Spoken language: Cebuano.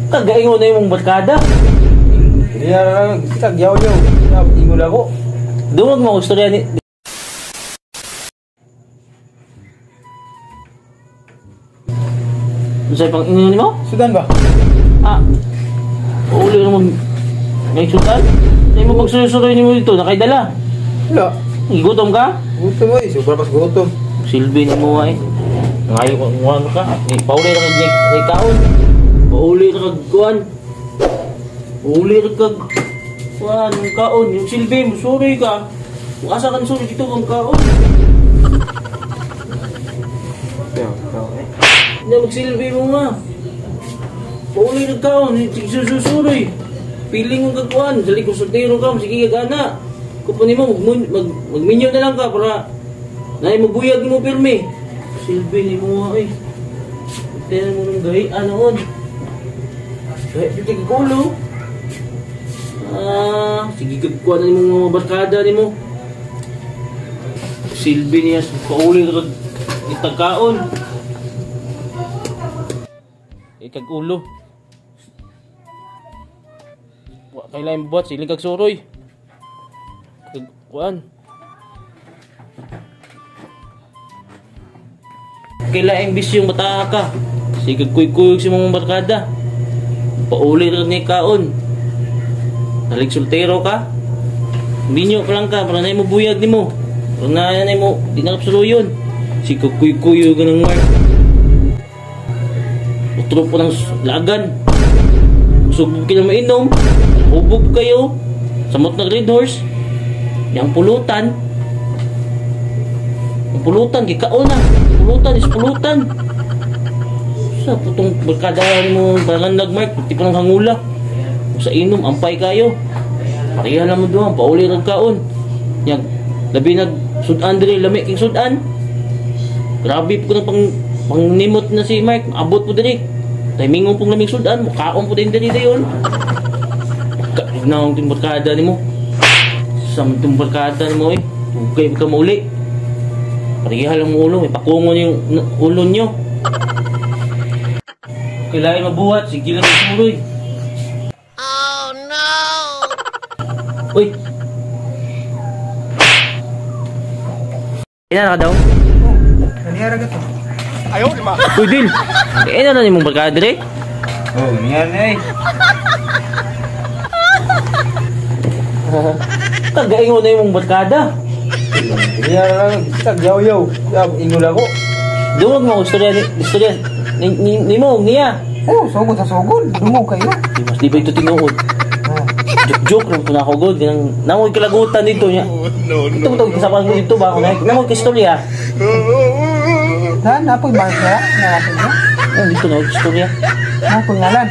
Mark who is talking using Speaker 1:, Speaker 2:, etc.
Speaker 1: Kagaingon na imong barkada.
Speaker 2: Niya kag yaw-yaw. Ingol ako.
Speaker 1: Duwag mo istorya ni Unsay pang ingon nimo?
Speaker 2: Sudan ba?
Speaker 1: Ah. Uli naman ngay sudan. Ay mo magsuroy-suroy nimo dito, nakaidala.
Speaker 2: Wala.
Speaker 1: Gigutom ka?
Speaker 2: Gutom ay, sobra pas gutom.
Speaker 1: Silbi nimo ay. Ngayo ko ka. Ni pauli ra kag ni kaon. Pauli ra kag kuan. Pauli ra kag kuan kaon yung silbi mo suroy ka. Kung asa kan suroy dito kang kaon. Hindi magsilbi mo nga. Pauli ra kaon, sususuroy. Piling mo kag kuan, dali ko soltero ka, sige gana. Kupo nimo magminyo na lang ka para nay mabuyag mo pirmi. Silbi nimo ay. Tignan mo nung gahi anoon. Gahi dito kay kulo. Ah, sige kag kuan nimo mga barkada nimo. Silbi niya pauli ra kag itagkaon. Ikag ulo. Wa kay lain buhat siling kag suroy. Kag kuan. Kailaing bisyong bata ka. Sige kuy-kuyog sa mga barkada. Pauli ra ni kaon. Nalig soltero ka. Minyo pa lang ka para na mo buyag nimo. Para na mo di na kapsuruyon. Sige kuy-kuyog ng mark. Utro po ng lagan. Sugbo kayo mainom. Hubog kayo. Samot na Red Horse. Yang pulutan. Ang pulutan, gikaon na. Pulutan is pulutan. Sa putong barkada mo, barandag Mark, di pa ng hangula. Sa inom, ampay kayo. Pareha lang mo doon, pauli rag kaon. Yang, labi nag sudan diri, lami king sudan. Grabe po ng pangnimot na si Mark, abot po diri. Timingon pong laming sudan, mukaon po din diri dayon. Kaignaong ting barkada nimo. Sa ting barkada nimo eh. Tugay ka mauli. Pareha lang mo ulo, may pakungon yung ulo nyo. Kailangan mabuhat, sige lang magsuroy.
Speaker 3: Oh no!
Speaker 1: Uy! Ina na ka daw?
Speaker 2: Oh, nangyari ka to.
Speaker 3: Ayaw, di ba?
Speaker 1: Uy, Dil! Ina na nimong barkada dire?
Speaker 2: Oh, nangyari na eh.
Speaker 1: Kagaingon na imong barkada.
Speaker 2: Niya kag yaw-yaw. Ingol ako.
Speaker 1: Duwag mo istorya ni istorya ni mo niya.
Speaker 2: Oh, sugod sa sugod. Dungog kayo.
Speaker 1: Di mas di ba ito tinuod?
Speaker 2: Oh.
Speaker 1: Joke lang po na ako god kanang namoy kalagutan dito niya.
Speaker 3: No,
Speaker 1: Ito to kasama ko dito ba ako na namoy istorya.
Speaker 2: Na napoy ba siya? Napoy niya?
Speaker 1: Oh, dito na istorya.
Speaker 2: Napoy ngalan.